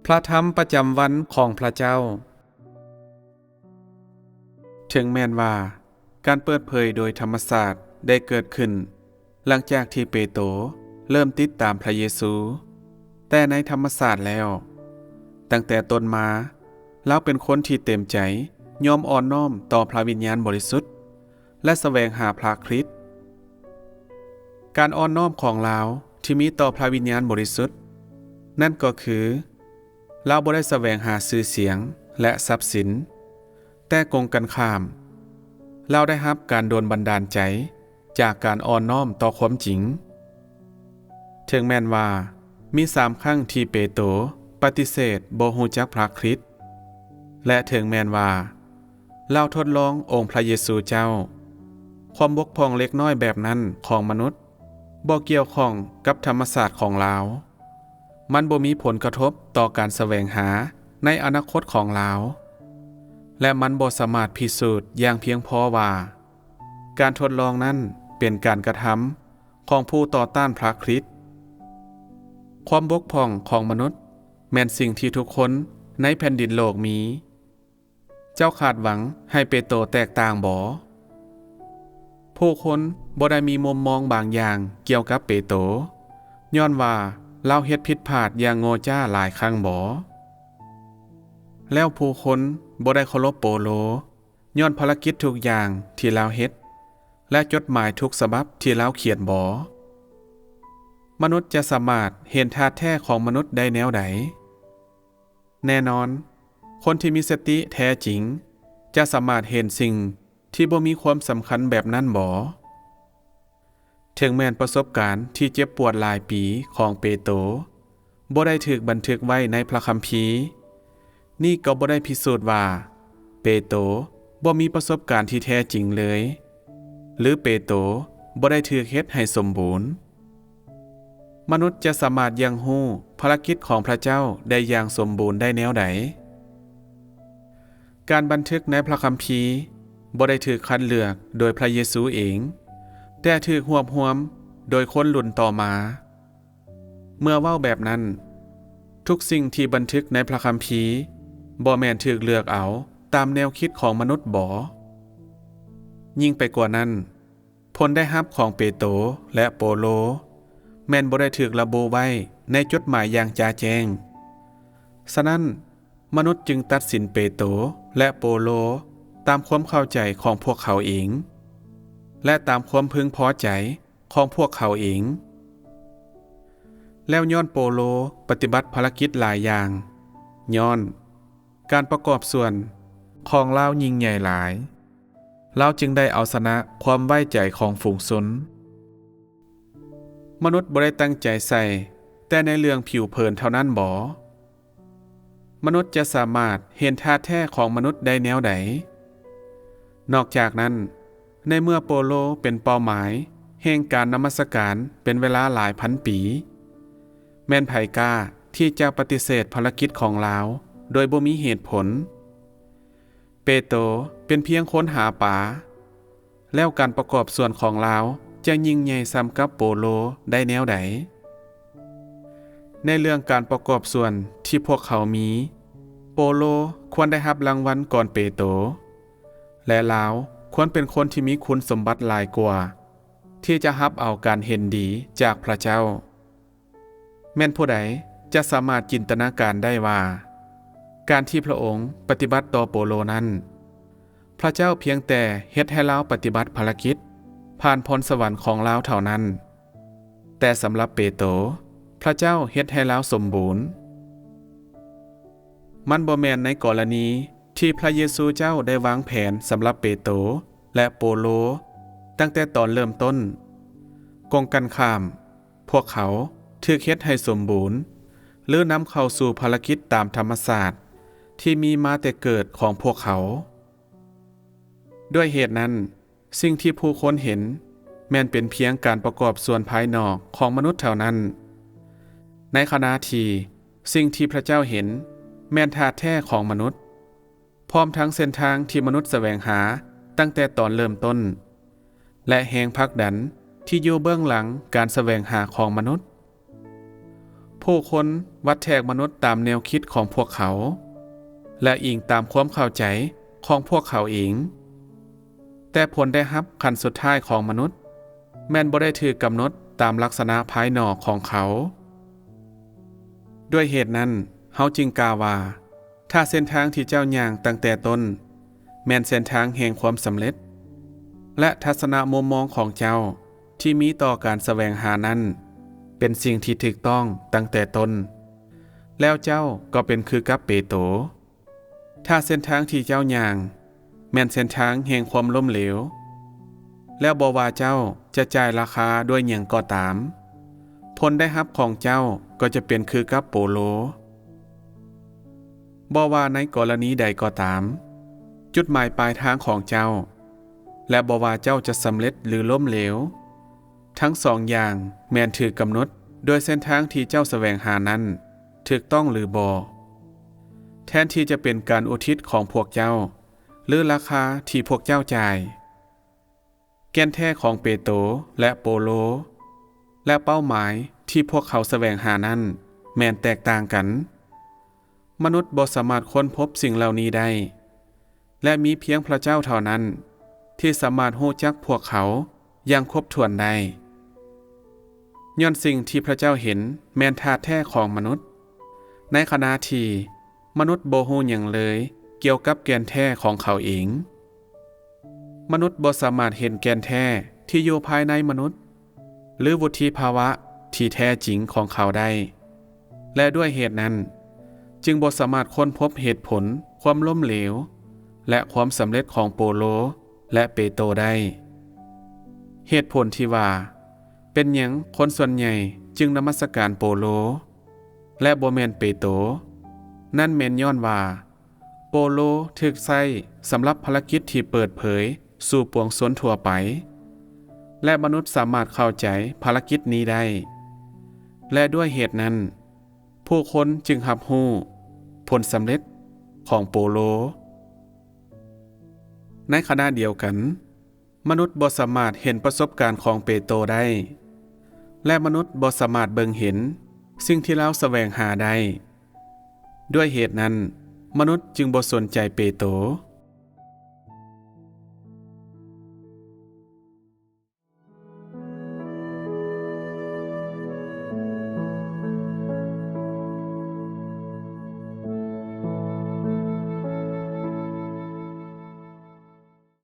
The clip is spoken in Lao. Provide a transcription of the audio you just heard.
ພະທຳປະຈຳວັນຂອງພະເຈົ້າ. ເຖິງແມ່ນວ່າການເປີດເຜີຍໂດຍທຳມະຊາດໄດ້ເກີດຂຶ້ນຫຼັງຈາກທີ່ເປໂຕເລີ່ມຕິດຕາມພະເຢຊູ, ແຕ່ໃນທຳມະຊາດແລ້ວ, ຕັ້ງແຕ່ຕົ້ນມາ, ລາວເປັນຄົນທີ່ເຕັມໃຈຍອມອ່ອນນ້ອມຕໍ່ພະວິນຍານບໍລິສຸດ ແລະ ສະແຫວງຫາພະຄຣິດ. ການອ່ອນນ້ອມຂອງລາວທີ່ມີຕໍ່ພະວິນຍານບໍລິສຸດ ນັ້ນກໍຄື ລາວບໍ່ໄດ້ສະແຫວງຫາຊື່ສຽງ ແລະ ຊັບສິນ, ແຕ່ກົງກັນຂ້າມ, ລາວໄດ້ຮັບການໂດນບັນດານໃຈຈາກການອ່ອນນ້ອມຕໍ່ຄວາມຈິງ. ເຖິງແມ່ນວ່າມີສາມຄັ້ງທີ່ເປໂຕປະຕິເສດບໍ່ຮູ້ຈັກພະຄຣິດ, ແລະ ເຖິງແມ່ນວ່າລາວທົດລອງອົງພະເຢຊູເຈົ້າ, ຄວາມບົກຜ່ອງເລັກນ້ອຍແບບນັ້ນຂອງມະນຸດບໍ່ກ່ຽວຂ້ອງກັບທຳມະຊາດຂອງລາວ. ມັນບໍ່ມີຜົນກະທົບຕໍ່ການສະແຫວງຫາໃນອະນາຄົດຂອງລາວ, ແລະ ມັນບໍ່ສາມາດພິສູດຢ່າງພຽງພໍວ່າ ການທົດລອງນັ້ນເປັນການກະທຳຂອງຜູ້ຕໍ່ຕ້ານພະຄຣິດ. ຄວາມບົກຜ່ອງຂອງມະນຸດແມ່ນສິ່ງທີ່ທຸກຄົນໃນແຜ່ນດິນໂລກມີ. ເຈົ້າຄາດຫວັງໃຫ້ເປໂຕແຕກຕ່າງບໍ? ຜູ້ຄົນບໍ່ໄດ້ມີມຸມມອງບາງຢ່າງກ່ຽວກັບເປໂຕ ຍ້ອນວ່າລາວເຮັດຜິດພາດຢ່າງໂງ່ຈ້າຫຼາຍຄັ້ງບໍ? ແລ້ວຜູ້ຄົນບໍ່ໄດ້ເຄົາລົບໂປໂລ ຍ້ອນພາລະກິດທຸກຢ່າງທີ່ລາວເຮັດ ແລະ ຈົດໝາຍທຸກສະບັບທີ່ລາວຂຽນບໍ? ມະນຸດຈະສາມາດເຫັນທາດແທ້ຂອງມະນຸດໄດ້ແນວໃດ? ແນ່ນອນ, ຄົນທີ່ມີສະຕິແທ້ຈິງຈະສາມາດເຫັນສິ່ງທີ່ບໍ່ມີຄວາມສຳຄັນແບບນັ້ນບໍ? ເຖິງແມ່ນປະສົບການທີ່ເຈັບປວດຫຼາຍປີຂອງເປໂຕບໍ່ໄດ້ຖືກບັນທຶກໄວ້ໃນພະຄຳພີ, ນີ້ກໍບໍ່ໄດ້ພິສູດວ່າເປໂຕບໍ່ມີປະສົບການທີ່ແທ້ຈິງເລີຍ ຫຼື ເປໂຕບໍ່ໄດ້ຖືກເຮັດໃຫ້ສົມບູນ. ມະນຸດຈະສາມາດຢ່າງຮູ້ພາລະກິດຂອງພະເຈົ້າໄດ້ຢ່າງສົມບູນໄດ້ແນວໃດ? ການບັນທຶກໃນພະຄຳພີບໍ່ໄດ້ຖືກຄັດເລືອກໂດຍພະເຢຊູເອງ, ແຕ່ຖືກຮວບຮວມໂດຍຄົນລຸ້ນຕໍ່ມາ. ເມື່ອເວົ້າແບບນັ້ນ, ທຸກສິ່ງທີ່ບັນທຶກໃນພະຄຳພີບໍ່ແມ່ນຖືກເລືອກເອົາຕາມແນວຄິດຂອງມະນຸດບໍ? ຍິ່ງໄປກວ່ານັ້ນ, ຜົນໄດ້ຮັບຂອງເປໂຕ ແລະ ໂປໂລ ແມ່ນບໍ່ໄດ້ຖືກລະບຸໄວ້ໃນຈົດໝາຍຢ່າງຈະແຈ້ງ. ສະນັ້ນ, ມະນຸດຈຶ່ງຕັດສິນເປໂຕ ແລະ ໂປໂລ ຕາມຄວາມເຂົ້າໃຈຂອງພວກເຂົາເອງ ແລະ ຕາມຄວາມເພິ່ງພໍໃຈຂອງພວກເຂົາເອງ. ແລ້ວຍ້ອນໂປໂລປະຕິບັດພາລະກິດຫຼາຍຢ່າງ, ຍ້ອນການປະກອບສ່ວນຂອງລາວຍິ່ງໃຫຍ່ຫຼາຍ, ລາວຈຶ່ງໄດ້ເອົາຊະນະຄວາມໄວ້ໃຈຂອງຝູງຊົນ. ມະນຸດບໍ່ໄດ້ຕັ້ງໃຈໃສ່ແຕ່ໃນເລື່ອງຜິວເຜີນເທົ່ານັ້ນບໍ? ມະນຸດຈະສາມາດເຫັນທາດແທ້ຂອງມະນຸດໄດ້ແນວໃດ? ນອກຈາກນັ້ນ, ໃນເມື່ອໂປໂລເປັນເປົ້າໝາຍແຫ່ງການນະມັດສະການເປັນເວລາຫຼາຍພັນປີ, ແມ່ນໃຜກ້າທີ່ຈະປະຕິເສດພາລະກິດຂອງລາວໂດຍບໍ່ມີເຫດຜົນ? ເປໂຕເປັນພຽງຄົນຫາປາ, ແລ້ວການປະກອບສ່ວນຂອງລາວຈະຍິ່ງໃຫຍ່ສ່ຳກັບໂປໂລໄດ້ແນວໃດ? ໃນເລື່ອງການປະກອບສ່ວນທີ່ພວກເຂົາມີ, ໂປໂລຄວນໄດ້ຮັບລາງວັນກ່ອນເປໂຕ, ແລະ ລາວຄວນເປັນຄົນທີ່ມີຄຸນສົມບັດຫຼາຍກວ່າ ທີ່ຈະຮັບເອົາການເຫັນດີຈາກພະເຈົ້າ. ແມ່ນຜູ້ໃດຈະສາມາດຈິນຕະນາການໄດ້ວ່າ ການທີ່ພະອົງປະຕິບັດຕໍ່ໂປໂລນັ້ນ, ພະເຈົ້າພຽງແຕ່ເຮັດໃຫ້ລາວປະຕິບັດພາລະກິດຜ່ານພອນສະຫວັນຂອງລາວເທົ່ານັ້ນ, ແຕ່ສຳລັບເປໂຕ, ພະເຈົ້າເຮັດໃຫ້ລາວສົມບູນ. ມັນບໍ່ແມ່ນໃນກໍລະນີທີ່ພະເຢຊູເຈົ້າໄດ້ວາງແຜນສຳລັບເປໂຕ ແລະ ໂປໂລຕັ້ງແຕ່ຕອນເລີ່ມຕົ້ນ. ກົງກັນຂ້າມ, ພວກເຂົາຖືກເຮັດໃຫ້ສົມບູນ ຫຼື ນຳເຂົ້າສູ່ພາລະກິດຕາມທຳມະຊາດທີ່ມີມາແຕ່ເກີດຂອງພວກເຂົາ. ດ້ວຍເຫດນັ້ນ, ສິ່ງທີ່ຜູ້ຄົນເຫັນແມ່ນເປັນພຽງການປະກອບສ່ວນພາຍນອກຂອງມະນຸດເທົ່ານັ້ນ, ໃນຂະນະທີ່ສິ່ງທີ່ພະເຈົ້າເຫັນແມ່ນທາດແທ້ຂອງມະນຸດ, ພ້ອມທັງເສັ້ນທາງທີ່ມະນຸດສະແຫວງຫາຕັ້ງແຕ່ຕອນເລີ່ມຕົ້ນ ແລະ ແຮງຜັກດັນທີ່ຢູ່ເບື້ອງຫຼັງການສະແຫວງຫາຂອງມະນຸດ. ຜູ້ຄົນວັດແທກມະນຸດຕາມແນວຄິດຂອງພວກເຂົາ ແລະ ອີງຕາມຄວາມເຂົ້າໃຈຂອງພວກເຂົາເອງ. ແຕ່ຜົນໄດ້ຮັບຂັ້ນສຸດທ້າຍຂອງມະນຸດ ແມ່ນບໍ່ໄດ້ຖືກກຳນົດຕາມລັກສະນະພາຍນອກຂອງເຂົາ. ດ້ວຍເຫດນັ້ນ, ເຮົາຈຶ່ງກ່າວວ່າ, ຖ້າເສັ້ນທາງທີ່ເຈົ້າຍ່າງຕັ້ງແຕ່ຕົ້ນ ແມ່ນເສັ້ນທາງແຫ່ງຄວາມສຳເລັດ, ແລະ ທັດສະນະມຸມມອງຂອງເຈົ້າທີ່ມີຕໍ່ການສະແຫວງຫານັ້ນ ເປັນສິ່ງທີ່ຖືກຕ້ອງຕັ້ງແຕ່ຕົ້ນ, ແລ້ວເຈົ້າກໍເປັນຄືກັບເປໂຕ. ຖ້າເສັ້ນທາງທີ່ເຈົ້າຍ່າງ ແມ່ນເສັ້ນທາງແຫ່ງຄວາມລົ້ມເຫຼວ, ແລ້ວບໍ່ວ່າເຈົ້າຈະຈ່າຍລາຄາດ້ວຍຫຍັງກໍຕາມ, ຜົນໄດ້ຮັບຂອງເຈົ້າກໍຈະເປັນຄືກັບໂປໂລ. ບໍ່ວ່າໃນກໍລະນີໃດກໍຕາມ, ຈຸດໝາຍປາຍທາງຂອງເຈົ້າ, ແລະ ບໍ່ວ່າເຈົ້າຈະສຳເລັດ ຫຼື ລົ້ມເຫຼວ, ທັງສອງຢ່າງແມ່ນຖືກກຳນົດໂດຍເສັ້ນທາງທີ່ເຈົ້າສະແຫວງຫານັ້ນຖືກຕ້ອງ ຫຼື ບໍ່. ແທນທີ່ຈະເປັນການອຸທິດຂອງພວກເຈົ້າ ຫຼື ລາຄາທີ່ພວກເຈົ້າຈ່າຍ, ແກ່ນແທ້ຂອງເປໂຕ ແລະ ໂປໂລ ແລະ ເປົ້າໝາຍທີ່ພວກເຂົາສະແຫວງຫານັ້ນແມ່ນແຕກຕ່າງກັນ. ມະນຸດບໍ່ສາມາດຄົ້ນພົບສິ່ງເຫຼົ່ານີ້ໄດ້, ແລະ ມີພຽງພະເຈົ້າເທົ່ານັ້ນທີ່ສາມາດຮູ້ຈັກພວກເຂົາຢ່າງຄົບຖ້ວນໄດ້, ຍ້ອນສິ່ງທີ່ພະເຈົ້າເຫັນແມ່ນທາດແທ້ຂອງມະນຸດ, ໃນຂະນະທີ່ມະນຸດບໍ່ຮູ້ຫຍັງເລີຍກ່ຽວກັບແກ່ນແທ້ຂອງເຂົາເອງ. ມະນຸດບໍ່ສາມາດເຫັນແກ່ນແທ້ທີ່ຢູ່ພາຍໃນມະນຸດ ຫຼື ວຸດທິພາວະທີ່ແທ້ຈິງຂອງເຂົາໄດ້, ແລະ ດ້ວຍເຫດນັ້ນ ຈຶ່ງບໍ່ສາມາດຄົ້ນພົບເຫດຜົນຄວາມລົ້ມເຫຼວ ແລະ ຄວາມສຳເລັດຂອງໂປໂລ ແລະ ເປໂຕໄດ້. ເຫດຜົນທີ່ວ່າ ເປັນຫຍັງຄົນສ່ວນໃຫຍ່ຈຶ່ງນະມັດສະການໂປໂລ ແລະ ບໍ່ແມ່ນເປໂຕ ນັ້ນແມ່ນຍ້ອນວ່າ ໂປໂລຖືກໃຊ້ສຳລັບພາລະກິດທີ່ເປີດເຜີຍສູ່ປວງຊົນທົ່ວໄປ, ແລະ ມະນຸດສາມາດເຂົ້າໃຈພາລະກິດນີ້ໄດ້, ແລະ ດ້ວຍເຫດນັ້ນ, ຜູ້ຄົນຈຶ່ງຮັບຮູ້ຜົນສຳເລັດຂອງໂປໂລ. ໃນຂະນະດຽວກັນ, ມະນຸດບໍ່ສາມາດເຫັນປະສົບການຂອງເປໂຕໄດ້ ແລະ ມະນຸດບໍ່ສາມາດເບິ່ງເຫັນສິ່ງທີ່ລາວສະແຫວງຫາໄດ້. ດ້ວຍເຫດນັ້ນ, ມະນຸດຈຶ່ງບໍ່ສົນໃຈເປໂຕ.